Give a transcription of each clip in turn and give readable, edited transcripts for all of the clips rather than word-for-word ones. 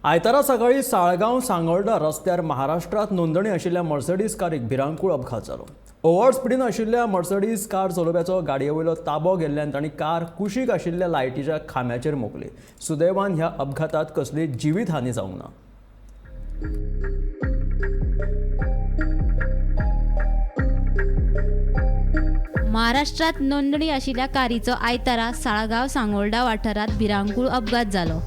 आयतारा सकाळी साळगांव सांगोल्डा रस्त्यार महाराष्ट्रात नोंदणी आशिल्ल्या मर्सडीज कारीक भिरांकूळ अपघात जालो. ओव्हर स्पिडीन आशिल्ल्या मर्सडीज कार चलोवप्याचो गाडये वयलो ताबो गेल्ल्यान तांणी कार कुशीक आशिल्ल्या लायटीच्या खांब्याचेर मोखली. सुदैवान ह्या अपघातात कसली जिवीत हानी जावंक ना. महाराष्ट्रात नोंदणी आशिल्ल्या कारीचो आयतारा साळगांव सांगोल्डा वाठारांत भिरांकूळ अपघात जालो.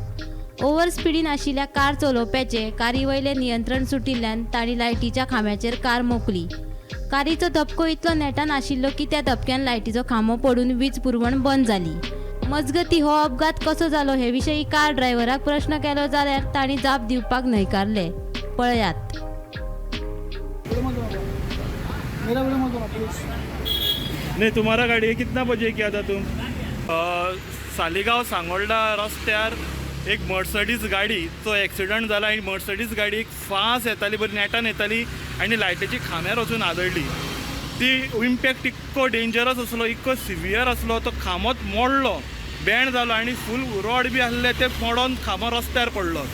ओव्हर स्पिडीन आशिल्ल्या कार चलोवप्याचे कारी वयलें नियंत्रण सुटिल्ल्यान तांणी लायटीच्या खांब्याचेर कार मोखली. कारीचो धपको इतलो नेटान आशिल्लो की त्या धपक्यान लायटीचो खांबो पडून वीज पुरवण बंद जाली. मजगती हो अपघात कसो जालो हे विशीं कार ड्रायव्हराक प्रश्न केलो जाल्यार तांणी जाप दिवपाक न्हयकारले. पळयात. मेरा वीडियो मत बनाओ प्लीज. नहीं, तुम्हारा गाड़ी है. कितना बजे किया था तुम? सालिगांव सांगोल्डा रस्त्यार एक मर्सडीज गाडीचो एक्सिडंट जाला आनी मर्सडीज गाडी एक फास्ट येताली, बरी नेटान येताली आनी लायटीची खांब्यार वचून आदळ्ळी. ती इम्पॅक्ट इतको डेंजरस आसलो, इतको सिवियर आसलो, तो खांबोच मोडलो, बँड जालो आनी फूल रॉड बी आसले ते मोडोन खांबो रस्त्यार पडलो.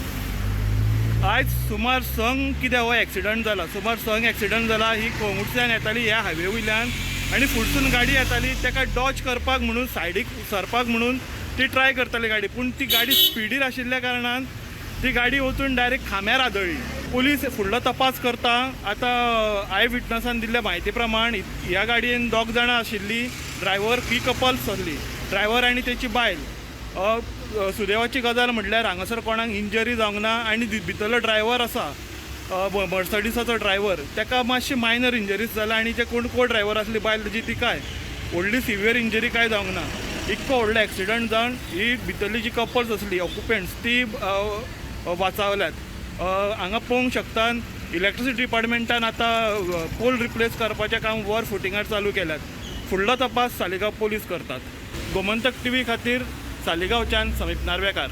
आयज सुमार संक कितें हो एक्सिडंट जाला, सुमार संक एक्सिडंट जाला. ही कोंगुटच्यान येताली ह्या हायवे वयल्यान आनी फुडसून गाडी येताली. ताका डॉज करपाक म्हणून, सायडीक सरपाक म्हणून ती ट्राय करताली गाडी, पूण ती गाडी स्पिडीर आशिल्ल्या कारणान ती गाडी वचून डायरेक्ट खांब्यार आदळ्ळी. पुलीस फुडलो तपास करता. आतां I विटनसान दिल्ल्या म्हायती प्रमाण ह्या गाडयेन दोग जाणां आशिल्ली, ड्रायव्हर ही कपल्स आसली, ड्रायव्हर आनी तेची बायल. सुदैवाची गजाल म्हटल्यार हांगासर कोणाक इंजरी जावंक ना आनी भितरलो ड्रायव्हर आसा, मर्सडीसाचो ड्रायव्हर, ताका मातशी मायनर इंजरीज जाला आनी जे कोण को ड्रायव्हर आसली बायल ताजी, तिकाय व्हडली सिवियर इंजरी कांय जावंक ना. इतको व्हडलो एक्सिडंट जावन ही भितरली जी कपल्स आसली, ऑक्युपंट्स, ती वाचावल्यात. हांगा पळोवंक शकता, इलेक्ट्रिसिटी डिपार्टमेंटान आतां पोल रिप्लेस करपाचें काम वर फुटिंगार चालू केल्यात. फुडलो तपास सालिगांव पोलीस करतात. गोमंतक टीव्ही खातीर सालिगांवच्यान समीप नार्वेकार.